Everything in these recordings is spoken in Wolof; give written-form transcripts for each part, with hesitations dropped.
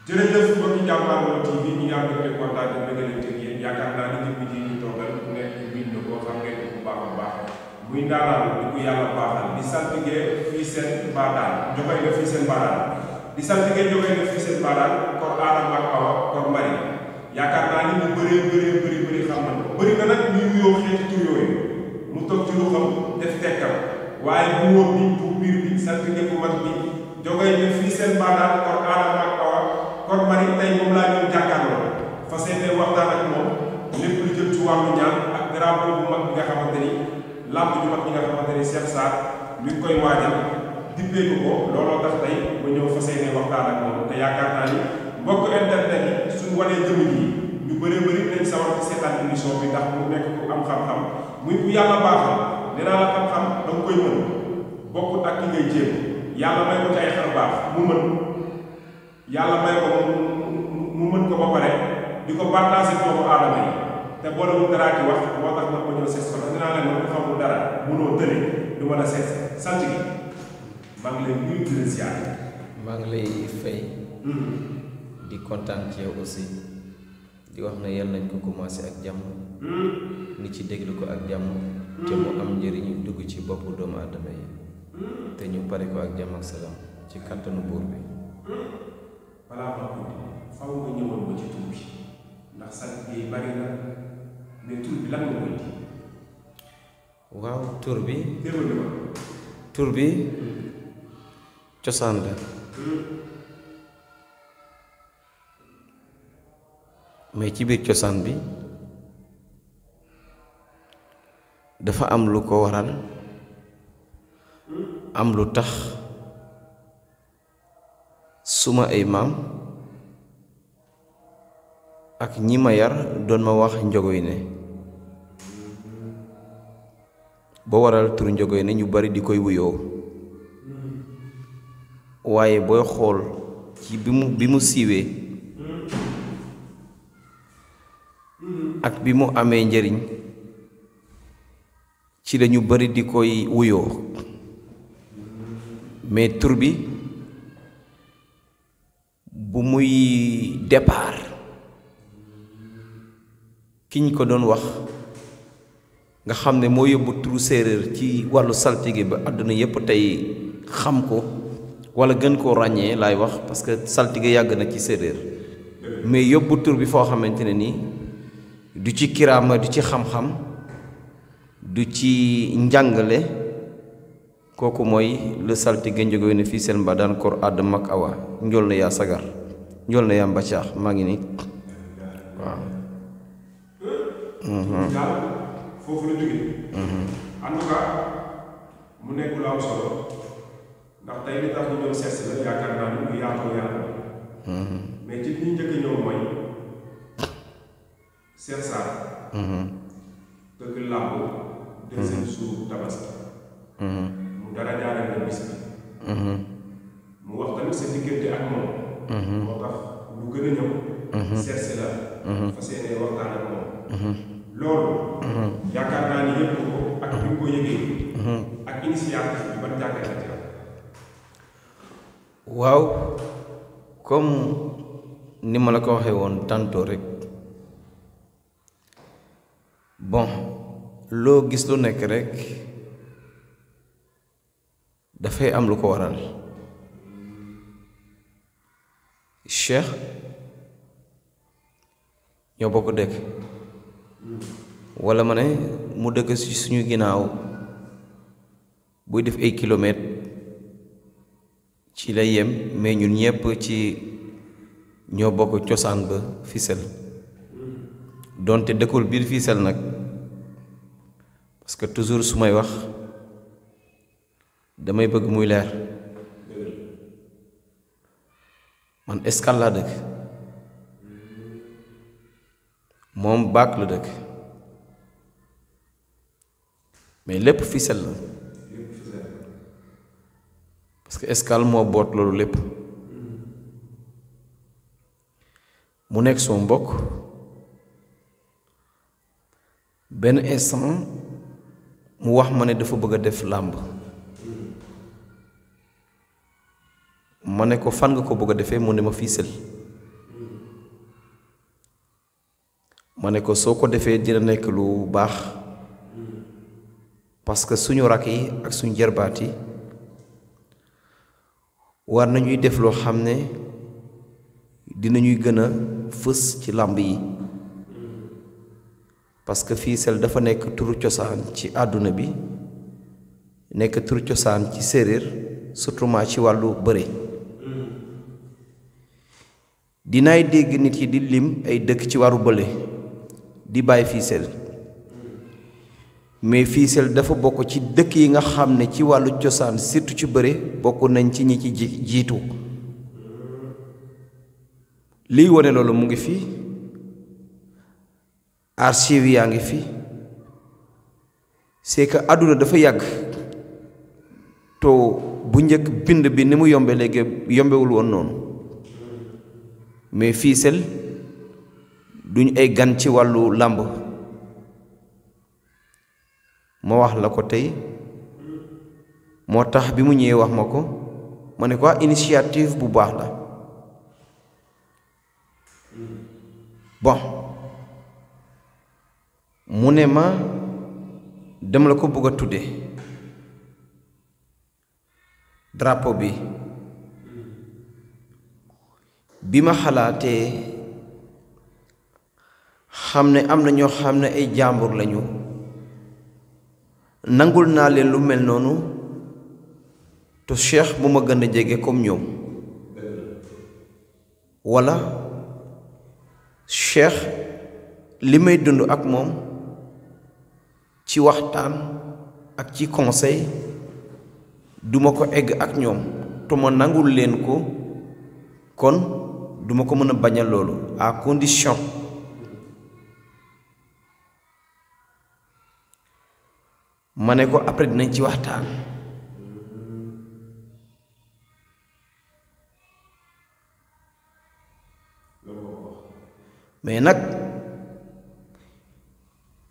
jërëjëf mbokki Jàmbaarloo TV ñi nga am rek kontaan ak bëggalante ak yéen yaakaar naa ni jëmm ji ñu toogal ku nekk biñ na koo xam ngeen bu baax a baax muy ndaanaan di ko yàlla baaxal di saltige fii seen baadaan joxoy na fii seen baadaan di saltige joxoy na fii seen baadaan kor Adama ak Awa kor Mari yaakaar naa ni ñu bëri xam na ko bëri na nag ñu yoo xeeti tur yooyu mu toog ci lu xam def tekkam waaye bu wóor bi bu biir bi saltige bu mag bi joxoy na fii seen baadaan kor Adama ak Awa kon Mari tey moom laa ñëw jàkkaarloo fas yéene waxtaan ak moom lépp lu jëm ci wàllu ñaan ak drapeau bu mag bi nga xamante ni làmb ju mag bi nga xamante ni Cheikh Sarr mi ngi koy waajal dippee ko looloo tax tey ma ñëw fas yéene waxtaan ak moom te yaakaar naa ni mbokk internet yi suñu wanee jëmm yi ñu bëree bëri nañ sawar ci seetaan émission bi ndax mu nekk ku am xam-xam muy ku yàlla baaxal nee naa la xam-xam da nga koy mën bokkut ak ki ngay jéem yàlla may ko ci ay xar baax mu mën yàlla may ko mu mën ko ba pare di ko partagé doomu aadama yi te boolewul dara ci wax moo tax nag ma ñëw seet ko dinaa leen mën ko xamul dara mënoo tële du mën a seet sant gi maa ngi lay nuyu di la ziar. maa ngi lay fay. di kontaan ci yow aussi di wax ne yal nañ ko commencé ak jàmm. ni ci déglu ko ak jàmm. te mu am njëriñ dugg ci boppu doomu aadama yi. te ñu pare ko ak jàmm ak salaam ci kàttanu buur bi. balaa maa ko faw nga ñëwoon ba ci tur bi ndax sant yi bari na mais tur bi lan nga koy di. waaw tur bi. déwén ma. tur bi cosaan la. mais ci biir cosaan bi dafa am lu ko waral am lu tax. suma ay maam ak ñi ma yar doon ma wax njogoy ne ba waral tur njogoy ne ñu bari di koy wuyoo waaye booy xool ci bi mu siiwee ak bi mu amee njëriñ ci la ñu bari di koy wuyoo mais tur bi bu muy départ ki ñu ko doon wax nga xam ne moo yóbbu turu séeréer ci wàllu saltige ba àdduna yépp tey xam ko walla gën koo ràññee laay wax parce que saltige yàgg na ci séeréer mais yóbbu tur bi foo xamante ne nii du ci kiraama du ci xam-xam du ci njàngale kooku mooy le saltige njogoy ne fii seen mbadaan kor Adama ak Awa njool na yaa sagar njool na yaa mbacaax maa ngi nii waaw. daal foofu la jógee. en tout cas mu nekk lu am solo ndax tey li tax ñu doon seet si la yaakaar naa ni mu yaatoo yàlla. mais ci li ñu njëkk a ñëw mooy Cheikh Sarr. dëgg làmb deuxième jour tabaski. mu dara jaaree na bis bi. mu wax tamit sa diggante ak moom. moo tax lu gën a ñëw. seet si la. fas yéene waxtaan ak moom. loolu. yaakaar naa ni yëpp ko ak bi nga ko yëgee. ak initiative bi ban jàngat la ci am. waaw comme ni ma la ko waxee woon tantôt rek bon loo gis lu nekk rek dafay am lu ko waral. Cheikh ñoo bokk dëkk walla ma ne mu dëkk ci suñu ginnaaw buy def ay kilomètres ci lay yem mais ñun ñépp ci ñoo bokk cosaan ba Fissel donte dëkkul biir Fissel nag parce que toujours su may wax damay bëgg muy leer man Escale laa dëkk moom Baak la dëkk mais lépp Fissel la parce que Escale moo boot loolu lépp mu nekk soo mbokk benn instant mu wax ma ne dafa bëgg a def làmb ma ne ko fan nga ko bëgg a defee mu ne ma Fissel ma ne ko soo ko defee dina nekk lu baax parce que suñu rakk yi ak suñu jarbaat yi war nañuy def loo xam ne dinañuy gën a fës ci làmb yi parce que Fissel dafa nekk turu cosaan ci àdduna bi nekk turu cosaan ci séeréer surtout ci wàllu bëre dinaay dégg nit yi di lim ay dëkk ci waru bële di bàyyi Fissel mais Fissel dafa bokk ci dëkk yi nga xam ne ci wàllu cosaan surtout ci bëre bokk nañ ci ñi ci jiitu liy wone loolu mu ngi fi archive yaa ngi fi c'est que àdduna dafa yàgg to bu njëkk bind bi ni mu yombe léegi yombewul woon noonu mais Fissel duñ ay gan ci wàllu làmb ma wax la ko tey moo tax bi mu ñëwee wax ma ko ma ne ko initiative bu baax la bon mu ne ma dama la ko bëgg a tudde drapeau bi ma xalaatee xam ne am na ñoo xam ne ay jàmbur lañu nangul naa leen lu mel noonu te cheikh bu ma gën a jege comme ñoom walla cheikh li may dund ak moom ci waxtaan ak ci conseil duma ko egg ak ñoom te ma nangul leen ko kon duma ko mën a bañal loolu à condition ma ne ko après dinañ ci waxtaan mais nag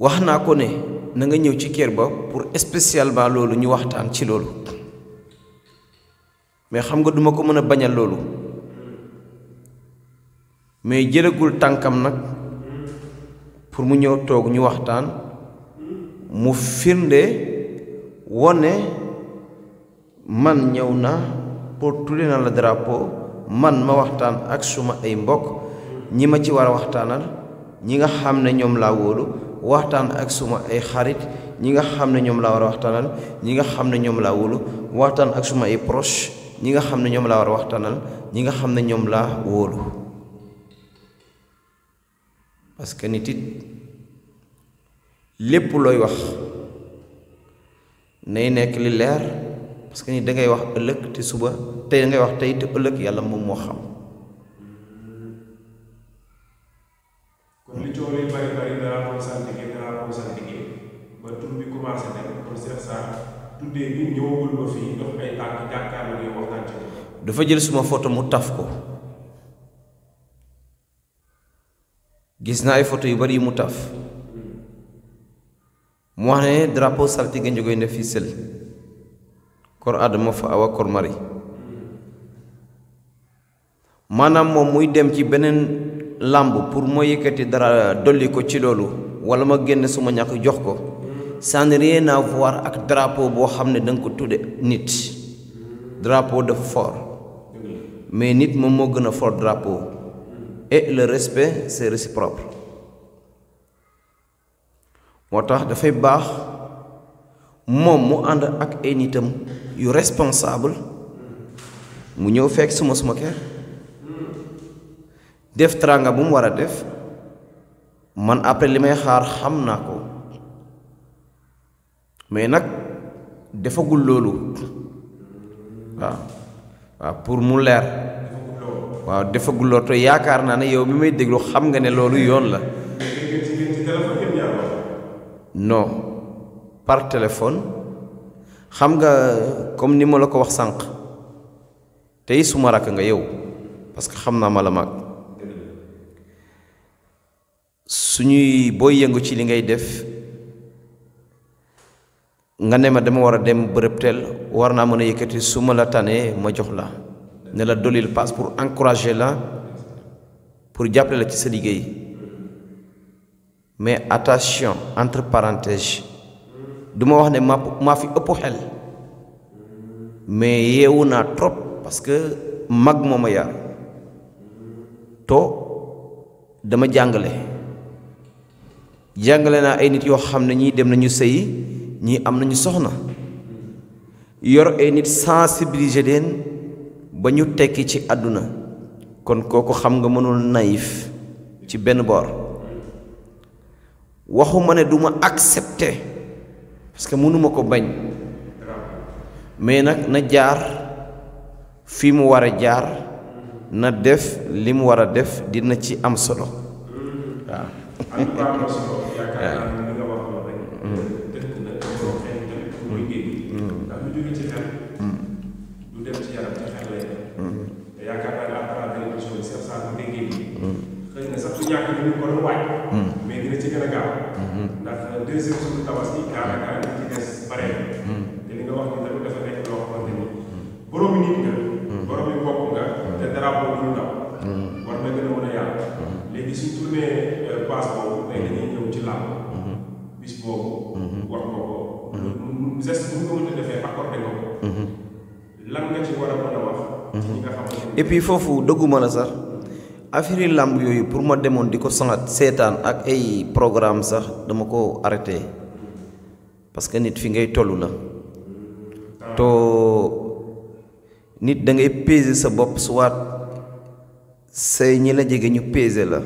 wax naa ko ne na nga ñëw ci kër ba pour spécialement loolu ñu waxtaan ci loolu mais xam nga duma ko mën a bañal loolu mais jëlagul tànkam nag pour mu ñëw toog ñu waxtaan mu firnde wone man ñëw na pour tudde na la drapeau man ma waxtaan ak suma ay mbokk ñi ma ci war a waxtaanal ñi nga xam ne ñoom laa wóolu waxtaan ak suma ay xarit ñi nga xam ne ñoom laa war a waxtaanal ñi nga xam ne ñoom laa wóolu waxtaan ak suma ay proche ñi nga xam ne ñoom laa war a waxtaanal ñi nga xam ne ñoom laa wóolu parce que nit it lépp looy wax nay nekk li leer parce que ni dangay wax ëllëg te suba tey dangay wax tey te ëllëg yàlla moom moo xam. kon li coow li bari bari danaa ko saltige ba tur bi commencé dem kon Cheikh Sarr tuddee bi ñëwagul ba fii dox ay tànk jàkkaarloo yow waxtaan ci dafa jël suma photo mu taf ko gis naa ay photo yu bari yu mu taf mu wax ne drapeau saltige Ndiogou ne Fissel kor Adama fa awa kor mari maanaam moom muy dem ci beneen làmb pour moo yëkkati dara dolli ko ci loolu wala ma génn suma ñàkk jox ko ça n'a rien à voir ak drapeau boo xam ne danga ko tudde nit drapeau dafa fort mais nit moom moo gën a fort drapeau et le respect c'est réciproque moo tax dafay baax moom mu ànd ak ay nitam yu responsable mu ñëw fekk suma kër def tranga bu mu war a def man après li may xaar xam naa ko mais nag defagul loolu waaw pour mu leer waaw defagul loolu te yaakaar naa ne yow mi may déglu xam nga ne loolu yoon la non par téléphone xam nga comme ni ma la ko wax sànq tey suma rakk nga yow parce que xam naa ma la mag suñuy booy yëngu ci li ngay def nga ne ma dama war a dem bërëb teel war naa mën a yëkkati su ma la tanee ma jox la ne la dolil passe pour encourager la pour jàppale la ci sa liggéey mais attention entre parenthèses du ma wax ne maa fi ëpp xel mais yeewu naa trop parce que mag moo ma yar to dama jàngale naa ay nit yoo xam ne ñii dem nañu sëyi ñii am nañu soxna yor ay nit sensibiliser leen ba ñu tekki ci àdduna kon kooku xam nga mënul naïf ci benn boor waxuma ne du ma accepter parce que mënuma ko bañ mais nag na jaar fi mu war a jaar na def li mu war a def dina ci am solo waaw. mais dina ci gën a gaaw ndax deuxième jour tabaski daanaka li ci des bare te li nga wax ni tamit dafa nekk loo xamante ni boroomi nit nga boroomi bopp nga te dara boobu ñu ndaw war na gën a mën a yàlla léegi suñ tourné passe boobu day dañuy ñëw ci làmb bis boobu wax nga ko geste bu nga mën a defee accordé nga ko lan nga ci war a mën a wax ci ñi nga xamante et puis foofu dëgguma la sax affaire làmb yooyu pour ma demoon di ko sangat seetaan ak ay programme sax dama ko arrêté parce que nit fi ngay tollu la to nit da ngay peser sa bopp soit say ñi la jege ñu peser la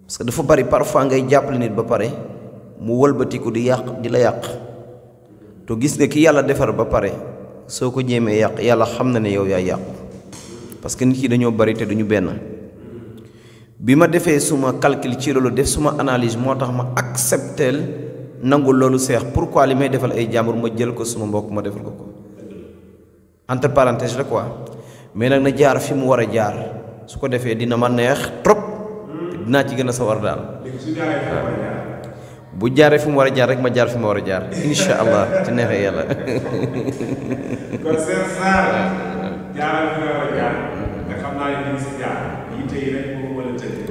parce que dafa bari parfois ngay jàppale nit ba pare mu wëlbatiku di yàq di la yàq to gis nga ki yàlla defar ba pare soo ko jéemee yàq yàlla xam na ne yow yaa yàqu parce que nit yi dañoo bari te duñu benn bi ma defee suma calcul ci loolu def suma analyse moo tax ma accepteel nangul loolu seex pourquoi li may defal ay jàmbur ma jël ko suma mbokk ma defal ko entre parenthèses la quoi mais nag na jaar fi mu war a jaar su ko defee dina ma neex trop te dinaa ci gën a sawar daal bu jaaree fi mu war a jaar rek ma jaar fi ma war a jaar insha allah ci neexee yàlla jaaral fi nga war a jaar nga xam naa ne dina si jaar yitte yi rek moom wala tëdd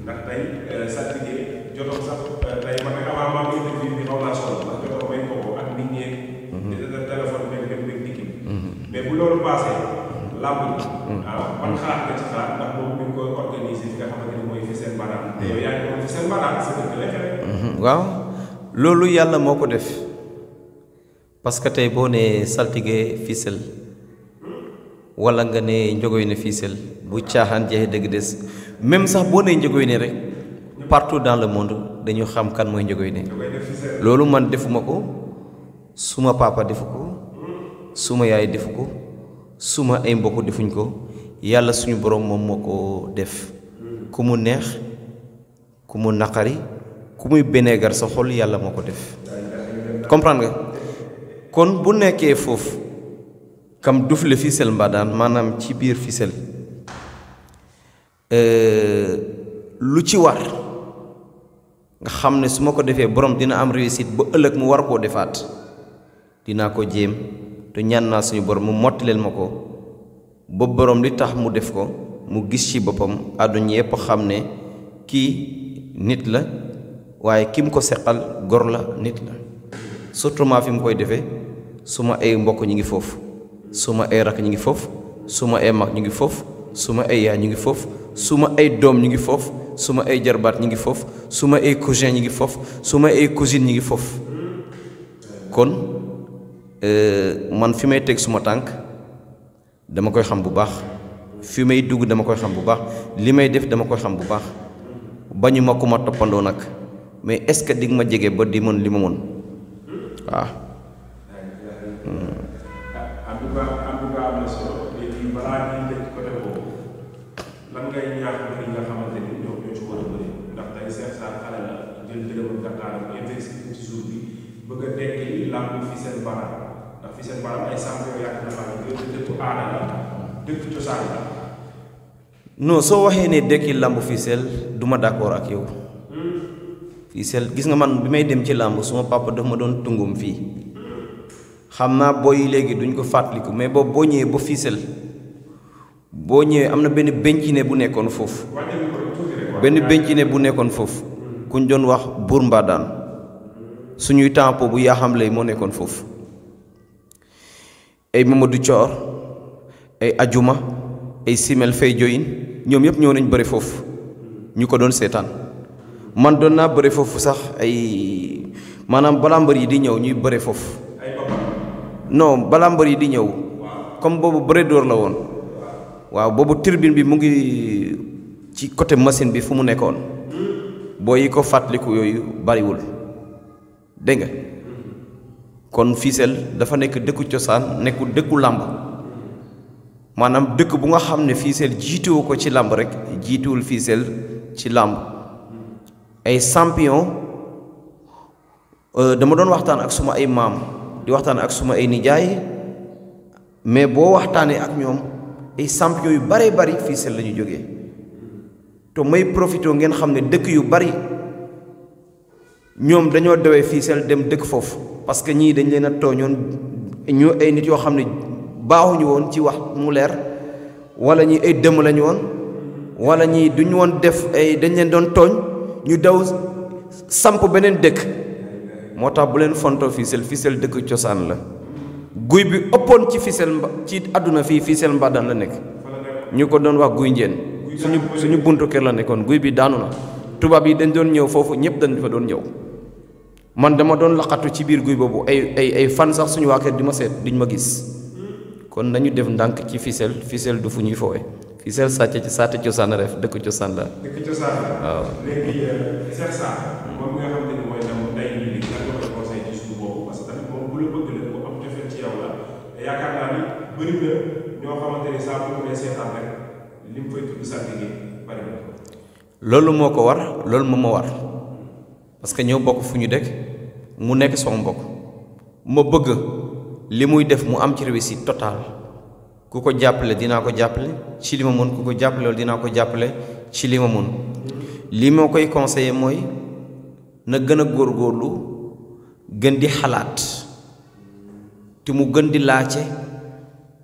ndax tey saltige jotoon sax tey man nag avant maa ngi interview bi xaw naa sonn ndax jotoon may ko ak nit ñeeg téléphone beeg dem beeg dikki mais bu loolu passé làmb ji ban xalaat nga ci xalaat ndax moom mi ngi koy organiser fi nga xamante ni mooy fi seen baanaam te yow yaa ngi moom fi seen baanaam sa dëkk lay xewe waaw loolu yàlla moo ko def parce que tey boo nee saltige Fissel wala nga ne njogoy ne Fissel bu caaxaan jeexee dëgg des même sax boo nee njogoy ne rek partout dans le monde dañu xam kan mooy njogoy ne loolu man defuma ko suma papa defu ko suma yaay defu ko suma ay mbokk defuñ ko yàlla suñu borom moom moo ko def ku mu neex ku mu naqari ku muy bénégar sa xol yàlla moo ko def comprendre nga kon bu nekkee foofu kam dufle Fissel Mbadane maanaam ci biir Fissel lu ci war nga xam ne su ma ko defee borom dina am réussite ba ëllëg mu war koo defaat dinaa ko jéem te ñaan naa suñu borom mu mottileel ma ko ba borom li tax mu def ko mu gis ci boppam àdduna yépp xam ne kii nit la waaye ki mu ko seqal gor la nit la surtout maa fi mu koy defee suma ay mbokk ñi ngi foofu suma ay rakk ñu ngi foofu suma ay mag ñu ngi foofu suma ay yaay ñu ngi foofu suma ay doom ñu ngi foofu suma ay jarbaat ñu ngi foofu suma ay cousin ñu ngi foofu suma ay cousine ñu ngi foofu kon man fi may teg suma tànk dama koy xam bu baax fi may dugg dama koy xam bu baax li may def dama koy xam bu baax bañu ma ku ma toppandoo nag mais est-ce que dig ma jege ba di mën li ma mën waaw am na solo léegi balaa ñuy tëj côté boobu lan ngay ñaax mbir yi nga xamante ni ñoom ñoo ci war a bëri ndax tey Cheikh Sarr xale la jël dërëm gàttaaram investir ci jour bi bëgg a dekki làmb Fissel Mbadane ndax Fissel Mbadane ay champion yàgg na faa ñu dëkk aada la dëkk cosaan la non soo waxee ne dekki làmb Fissel du ma d'accord ak yow Fissel gis nga man bi may dem ci làmb suma papa daf ma doon tungum fii xam naa booy léegi duñ ko fàttaliku mais boobu boo ñëwee ba Fissel boo ñëwee am na benn bencine bu nekkoon foofu benn bencine bu nekkoon foofu kuñ doon wax Buur Mbadaan suñuy tempo bu yaa xam lay moo nekkoon foofu ay Mamadou Thior ay Ajuma ay Simel Fay Joyin ñoom yëpp ñëw nañ bëri foofu ñu ko doon seetaan man doon naa bëri foofu sax ay maanaam balaa mbër yi di ñëw ñuy bëri foofu non balaa mbër yi di ñëw comme boobu bëre dóor la woon waaw boobu tribune bi mu ngi ci côté machine bi fu mu nekkoon boo yi ko fàttaliku yooyu bariwul dégg nga kon Fissel dafa nekk dëkku cosaan nekkul dëkku làmb maanaam dëkk bu nga xam ne Fissel jiituwu ko ci làmb rek jiituwul Fissel ci làmb ay champion dama doon waxtaan ak suma ay maam di waxtaan ak suma ay nijaay mais boo waxtaanee ak ñoom ay champion yu bare bari Fissel la ñu jógee te may profité ngeen xam ne dëkk yu bari ñoom dañoo dewee Fissel dem dëkk foofu parce que ñii dañ leen a tooñoon ñu ay nit yoo xam ne baaxuñu woon ci wax mu leer wala ñii ay dëmm lañu woon wala ñii duñu woon def ay dañ leen doon tooñ ñu daw samp beneen dëkk moo tax bu leen fontoo Fissel dëkk cosaan la guy bi ëppoon ci Fissel ci àdduna fii Fissel Mbadaan la nekk ñu ko doon wax guy njeen suñu buntu kër la nekkoon guy bi daanu na tubaab yi dañ doon ñëw foofu ñëpp dañ fa doon ñëw man dama doon laqatu ci biir guy boobu ay fan sax suñu waa kër di ma seet duñ ma gis kon nañu def ndànk ci Fissel du fu ñuy foowe Fissel saate cosaan la def dëkk cosaan la dëkk cosaan la waaw léegi Cheikh Sarr moom nga xam ne ni mooy dem tey jii lan nga koy conseil ci suñu boobu parce que tamit moom bu la bëgg la bu am cofeel ci yow la te yaakaar naa ni bëri na ñoo xamante ni saa bu may seetaan rek li mu fay tudd saltige bari na loolu moo ko war loolu moom ma war parce que ñoo bokk fu ñu dëkk mu nekk sama mbokk ma bëgg li muy def mu am ci réussite totale ku ko jàppale dinaa ko jàppale ci li ma mën ku ko jàppale wala dinaa ko jàppale ci li ma mën li ma koy conseiller mooy na gën a góorgóorlu gën di xalaat te mu gën di laajte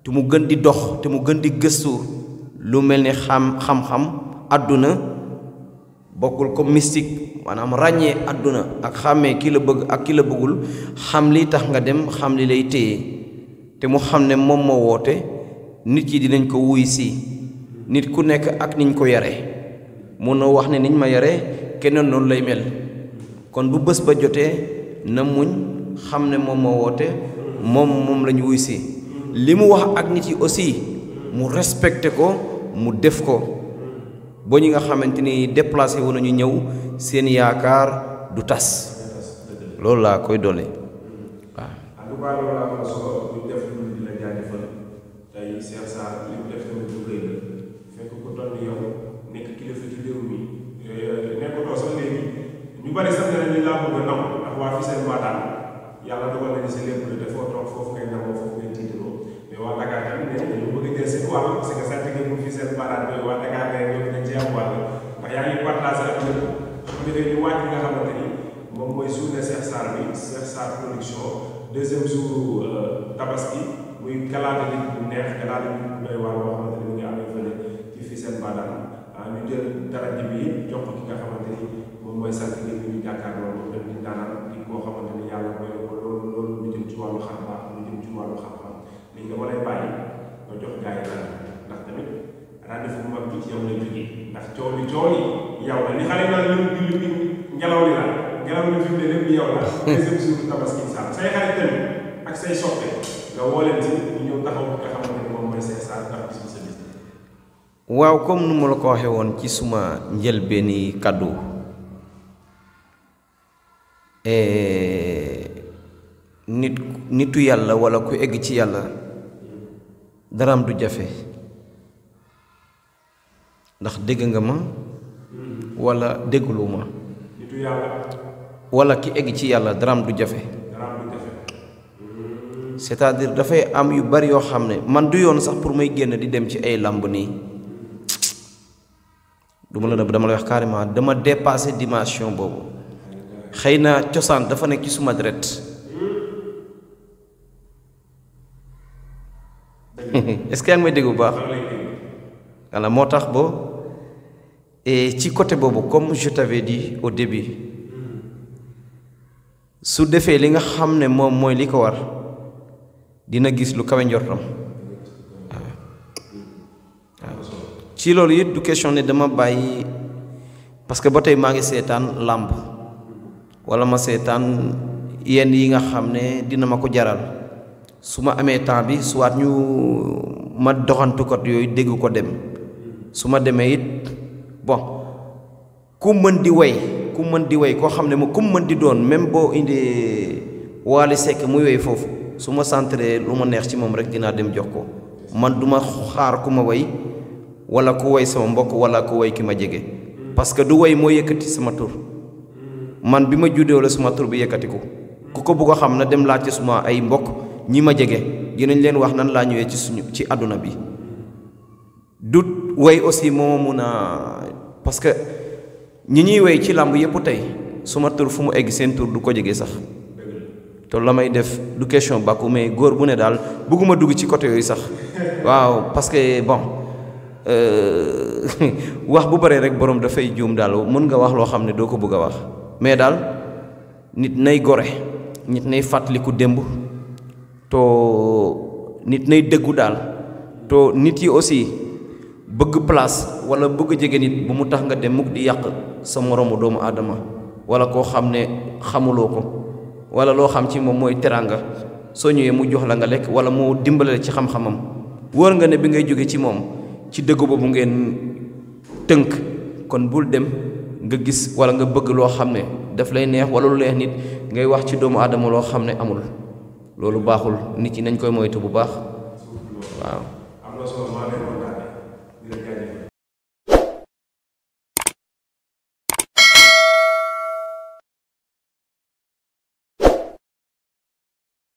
te mu gën di dox te mu gën di gëstu lu mel ni xam-xam àdduna bokkul comme mystique maanaam ràññee àdduna ak xàmmee ki la bëgg ak ki la bëggul xam li tax nga dem xam li lay téye te mu xam ne moom moo woote nit yi dinañ ko wuy si nit ku nekk ak niñ ko yare mun na wax ne niñ ma yare keneen noonu lay mel kon bu bés ba jotee na muñ xam ne moom moo woote moom lañu wuy si li mu wax ak nit yi aussi mu respecté ko mu def ko ba ñi nga xamante ni déplacé wu nañu ñëw seen yaakaar du tas loolu laa koy doole waaw. en tout cas loolu laa ko solo ñu def lu di la jaajëfal tey Cheikh Sarr li mu def tamit lu rëy la fekk ku toll ni yow nekk kilifa ci réew mi nekkutoo sax léegi ñu bari sax ne nañu laa bëgg a naw ndax waa Fissel Mbadaan yàlla dogal nañu si lépp lu defoo toog foofu ngay namoo foofu ngay tiitaroo mais waa Dakar tamit ne dañu bëgg a jël seen wàll parce que sant ngeen mu Fissel Mbadaan bi waa Dakar ne dañ ci am wàll ndax yaa ngi partagé ak ñëpp su ko defee ñu wàcc nga xamante ni moom mooy journée Cheikh Sarr bi Cheikh Sarr production deuxième jour tabaski muy galaate nit bu neex galaate nit bu doy waar boo xamante ni mu ngi amee fële ci Fissel Mbadaan ñu jël dara ji bi jox ko ki nga xamante ni moom mooy sant ngeen ñu jàkkaarloo moom dem di daanaan di koo xamante ni yàlla mooy ko loolu lu jëm ci wàllu xam-xam lu jëm ci wàllu xam-xam léegi dama lay bàyyi nga jox gars yi ndax tamit rendez-vous bu mag bi ci yow lay jógee ndax coow li yow la li xale naan lu ngelaw li la ngelaw li fi mu ne lépp yow la deuxième jour tabaski incha say xarit tamit ak say soppe nga woo leen si ñu ñëw taxaw nga xamante ni moom mooy Cheikh Sarr ndax bis bi sa bis. waaw comme nu ma la ko waxee woon ci suma njëlbeeni kàddu nitu yàlla wala ku egg ci yàlla daraam du jafe ndax dégg nga ma wala déggulu ma nitu yàlla wala ki egg ci yàlla daraam du jafe c'est-à-dire dafay am yu bari yoo xam ne man du yoon sax pour may génn di dem ci ay làmb nii du ma la nëbb dama lay wax carrément dama dépassé dimension boobu xëy na cosaan dafa nekk ci suma deret est-ce que yaa ngi may dégg bu baax walla moo tax ba et ci côté boobu comme je t'avais dit au début su defee li nga xam ne moom mooy li ko war dina gis lu kawe njortam waaw ci loolu it du question ne dama bàyyi parce que ba tey maa ngi seetaan làmb wala ma seetaan yenn yi nga xam ne dina ma ko jaral su ma amee temps bi soit ñu ma doxantukot yooyu dégg ko dem su ma demee it bon ku mën di way koo xam ne ma ku mën di doon même boo indee Wally Seck muy way foofu su ma centré lu ma neex ci moom rek dinaa dem jox ko man duma xaar ku ma way wala ku way sama mbokk wala ku way ki ma jege parce que du way moo yëkkati sama tur man bi ma juddoo la suma tur bi yëkkati ko bëgg a xam na dem laajte suma ay mbokk ñi ma jege dinañ leen wax nan laa ñëwee ci àdduna bi du way aussi moo mun a parce que ñi ñuy way ci làmb yëpp tey suma tur fu mu egg seen tur du ko jege sax te la may def du question bàkku mais góor bu ne daal bëgguma dugg ci côté yooyu sax waaw parce que bon wax bu bare rek borom dafay juum daal mën nga wax loo xam ne doo ko bëgg a wax mais daal nit nay gore nit nay fàttaliku démb to nit nay dëggu daal to nit yi aussi bëgg place wala bëgg jege nit bu mu tax nga dem mukk di yàq sa moroomu doomu aadama wala koo xam ne xamuloo ko wala loo xam ci moom mooy teraanga soo ñëwee mu jox la nga lekk wala mu dimbale ci xam-xamam wóor nga ne bi ngay jóge ci moom ci dëgg boobu ngeen tënk kon bul dem nga gis wala nga bëgg loo xam ne daf lay neex wala lu neex nit ngay wax ci doomu aadama loo xam ne amul loolu baaxul nit ñi nañ koy moytu bu baax waaw